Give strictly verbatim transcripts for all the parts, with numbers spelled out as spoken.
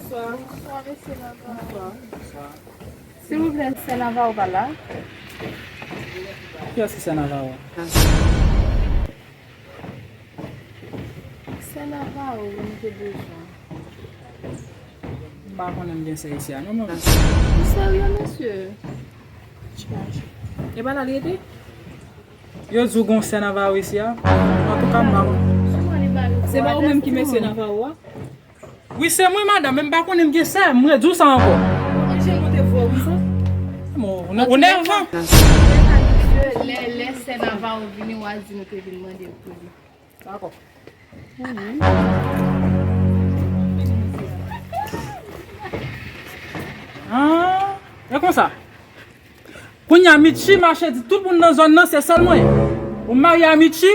Bonswa. Bonswa, mesye Navarro. Bonswa. Silvouplè, sè Navarro pa la? Kiyès ki sè Navarro? Sè Navarro, nou te bezwen. M pa konnen m gen sè isi a, non, mwen. Ou serye, mesye? E pa la li rete? Yo di w gon sè Navarro isi a? Antouka, m pa konnen. Se pa ou menm ki mesye Navarro a? Wi, se mwen, madanm, men m pa konnen m gen sè, m redi w sa ankò. Anje nou te vwa wi sa. Bon, ou nèvan. Lè, lè sè Navarro vini, w a di nou te vin mande l pou li. Dakò. Ah, e konsa. Kounye a, Mitchy mache di tout moun nan zòn nan se sèl mwen. Ou marye a Mitchy,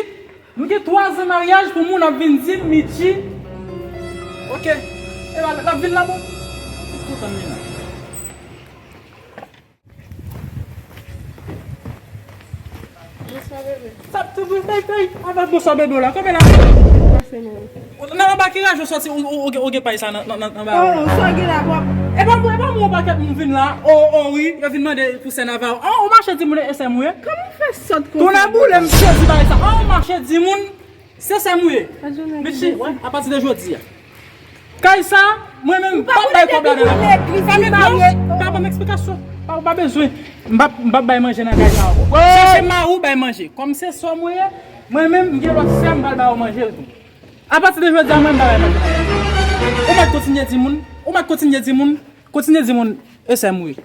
nou gen twa zan maryaj pou moun ap vin di m Mitchy. Ok. E la, l ap vin la, bon. Tout kontan vin la. Sa ap tou vre, hey, hey, avèk bonswa bebe w la, konbyen la? Nan anba ki raje w soti, ou, ou, ou, ou gen pay sa nan, nan, nan, nan ba ou la? Oh, sa w gen la, pap? E pa mwen, e pa mwen, yon pakèt moun vin la, oh, oh, wi, yo vin mande pou sè Navarro. Oh, ou mache di moun e sè m ou ye? Kòman w fè sòt konsa? Tonnè boule, m sezi bagay sa. Oh, ou mache di moun, se sè m ou ye. Mitchy, wè, apati de jodi a. Kay sa, mwen menm, m p ap bay kòb ladan ankò. Sa met non, pa ban m eksplikasyon. Pa, ou pa bezwen. M p ap, m p ap bay manje nan kay sa ankò. Chèche mari w bay manje. Kòm se sè m ou ye, mwen menm, m gen lòt sè, m pral ba yo manje l tou. Apati de jodi a, mwen, m pa bay manje nan kay sa. Ou mèt kontinye di moun, ou mèt kontinye di moun, kontinye di moun, e sè m ou ye.